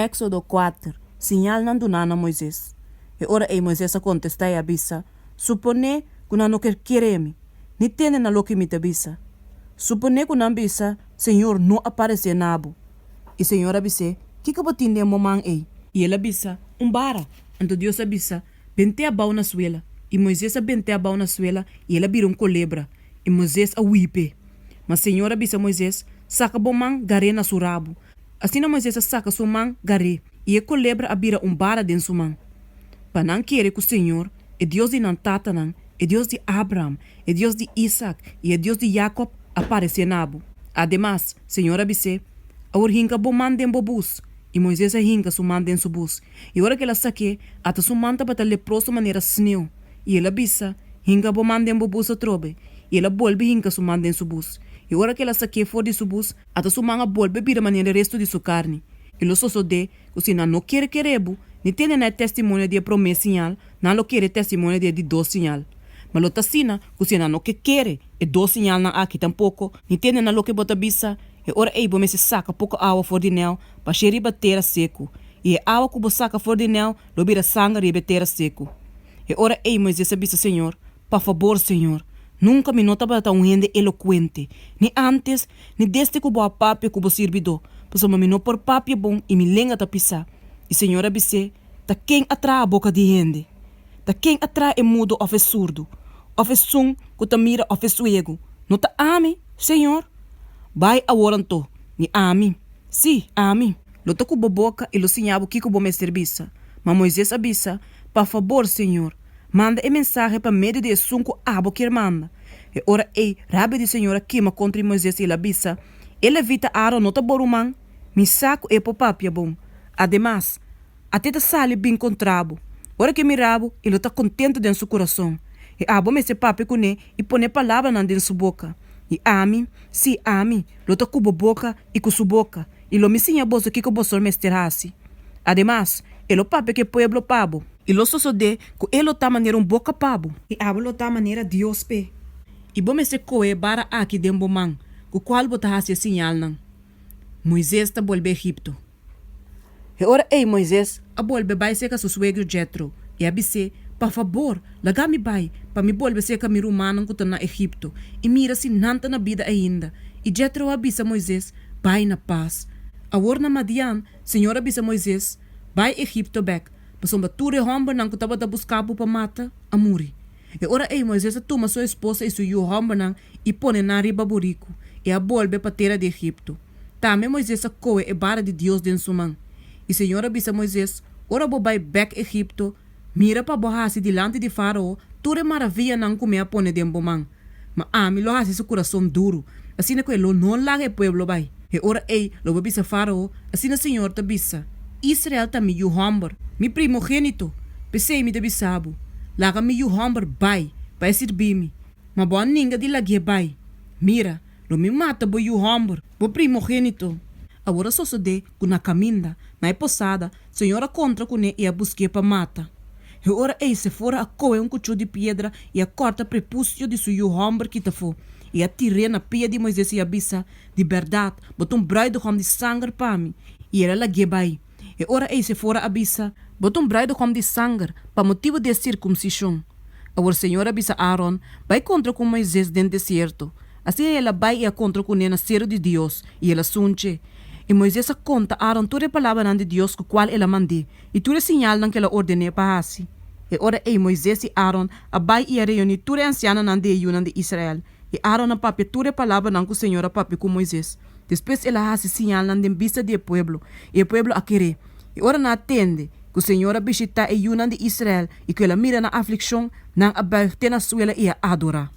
Éksodo kuater, Siñalnan duná na Moises. E ora ei Moises a kontestá i a bisa, Suponé ku nan no ker kere mi, ni tende na loke mi ta bisa. Suponé ku nan bisa, Señor no a paresé na bo. I Señor a bis'é, Kiko bo tin den bo man ei? I el a bisa, Un bara. Anto Dios a bisa, Bent'é abou na suela. I Moises a bent'é abou na suela, i el a bira un kolebra, i Moises a hui p'e. Ma Señor a bisa Moises, Saka bo man, gar'é na su rabu. Asina Moises a saka su man, gar'é, i e kolebra a bira un bara den su man. Pa nan kere ku Señor, e Dios di nan tatanan, e Dios di Abraham, e Dios di Isak i e Dios di Yakob, a paresé na bo. Ademas, Señor a bis'é, Awor hinka bo man den bo bus. I Moises a hinka su man den su bus, i ora ku el a sak'é, ata su man tabata leproso manera sneu. I el a bisa, Hinka bo man den bo bus atrobe. I el a bolbe hinka su man den su bus, i ora ku el a sak'é for di su bus, ata su man a bolbe bira manera e restu di su karni. I lo sosodé ku si nan no kere kere bo, ni tende na e testimonio di e promé siñal, nan lo kere e testimonio di e di dos siñal. Ma lo ta asina ku si nan no ke kere e dos siñalnan aki tampoko, ni tende na loke bo ta bisa, e ora ei bo mester saka poko awa for di nèu bash'é riba tera seku, i e awa ku bo saka for di nèu lo bira sanger riba e tera seku. E ora ei Moises a bisa señor, Pa fabor, señor, nunka mi no tabata un hende elokuente, ni ántes, ni desde ku bo a papia ku bo sirbidó, pasobra mi no por papia bon i mi lenga ta pisá. I señor a bis'é, Ta ken a traha boka di hende? Ta ken a traha e mudo òf e surdu, òf esun ku ta mira òf e suegu? No ta ami, señor? Bai awor anto, ni ami, sí, ami, lo ta ku bo boka i lo siña bo kiko bo mester bisa. Ma Moises a bisa, Pa fabor, señor, manda e mensahe pa medio di esun ku abo kier manda. E ora ei, rabia di señor a kima kontra di Moises i el a bisa, E levita Aaron no ta bo ruman? Mi sa ku e por papia bon. Ademas, at'e ta sali bin kontra bo. Ora ku e mira bo, e lo ta kontentu den su kurason. I abo mester papia kuné i pone e palabranan den su boka. I ami, sí, ami, lo ta ku bo boka i ku su boka, i lo mi siña boso kiko boso mester hasi. Ademas, e lo papia ku e pueblo pa bo. I lo sosodé ku e lo ta manera un boka pa bo. I abo lo ta manera Dios p'e. I bo mester kohe e bara aki den bo man, ku kual bo ta hasi e siñalnan. Moises ta bolbe Egipto. E ora ei Moises a bolbe bai serka su suegro Jetro i a bis'é, Pa fabor, laga mi bai, pa mi bolbe serka mi rumannan ku ta na Egipto i mira si nan ta na bida ainda. I Jetro a bisa Moises, Bai na pas. Awor na Madian, señor a bisa Moises, Bai Egipto bèk, pasobra tur e hòmbernan ku tabata buska bo pa mata a muri. E ora ei Moises a tuma su esposa i su yu hòmbernan i pone nan riba buriku, i a bolbe pa tera di Egipto. Tambe Moises a kohe e bara di Dios den su man. I señor a bisa Moises, Ora bo bai bèk Egipto, mira pa bo hasi dilanti di Fárao tur e maravianan ku mi a pone den bo man. Ma ami lo hasi su kurason duru, asina ku e lo no laga e pueblo bai. E ora ei lo bo bisa Fárao, Asina señor ta bisa, Israel ta mi yu hòmber, mi primogénito. P'esei mi ta bisa bo, Laga mi yu hòmber bai, pa e sirbi mi. Ma bo a ninga di lag'é bai. Mira, lo mi mata bo yu hòmber, bo primogénito. Awor a sosodé ku na kaminda, na e posada, Señor a kontra kuné i a busk'é pa mata. E ora ei Sefora a kohe un kuchú di piedra i a kòrta prepusio di su yu hòmber kita afó, i a tir'é na pia di Moises i a bisa, Di bèrdat, bo ta un bruidegom di sanger pa mi. I el a lag'é bai. E ora ei Sefora a bisa, Bo ta un bruidegom di sanger pa motibu di e sirkumsishon. Awor Señor a bisa Aaron, Bai kontra ku Moises den desierto. Asina el a bai i a kontra kuné na seru di Dios, i el a sunch'e. I Moises a konta Aaron tur e palabranan di Dios ku kual el a mand'é, i tur e siñalnan ku el a orden'é pa hasi. E ora ei Moises i Aaron a bai i a reuní tur e ansianonan di e yunan di Israel, I Aaron a papia tur e palabranan ku señor a papia ku Moises. Despues el a hasi siñalnan den bista di e pueblo, i e pueblo a ker'é. I ora nan a tende ku señor a bishitá e yunan di Israel i ku el a mira nan aflikshon, nan a bùig te na suela i a adorá.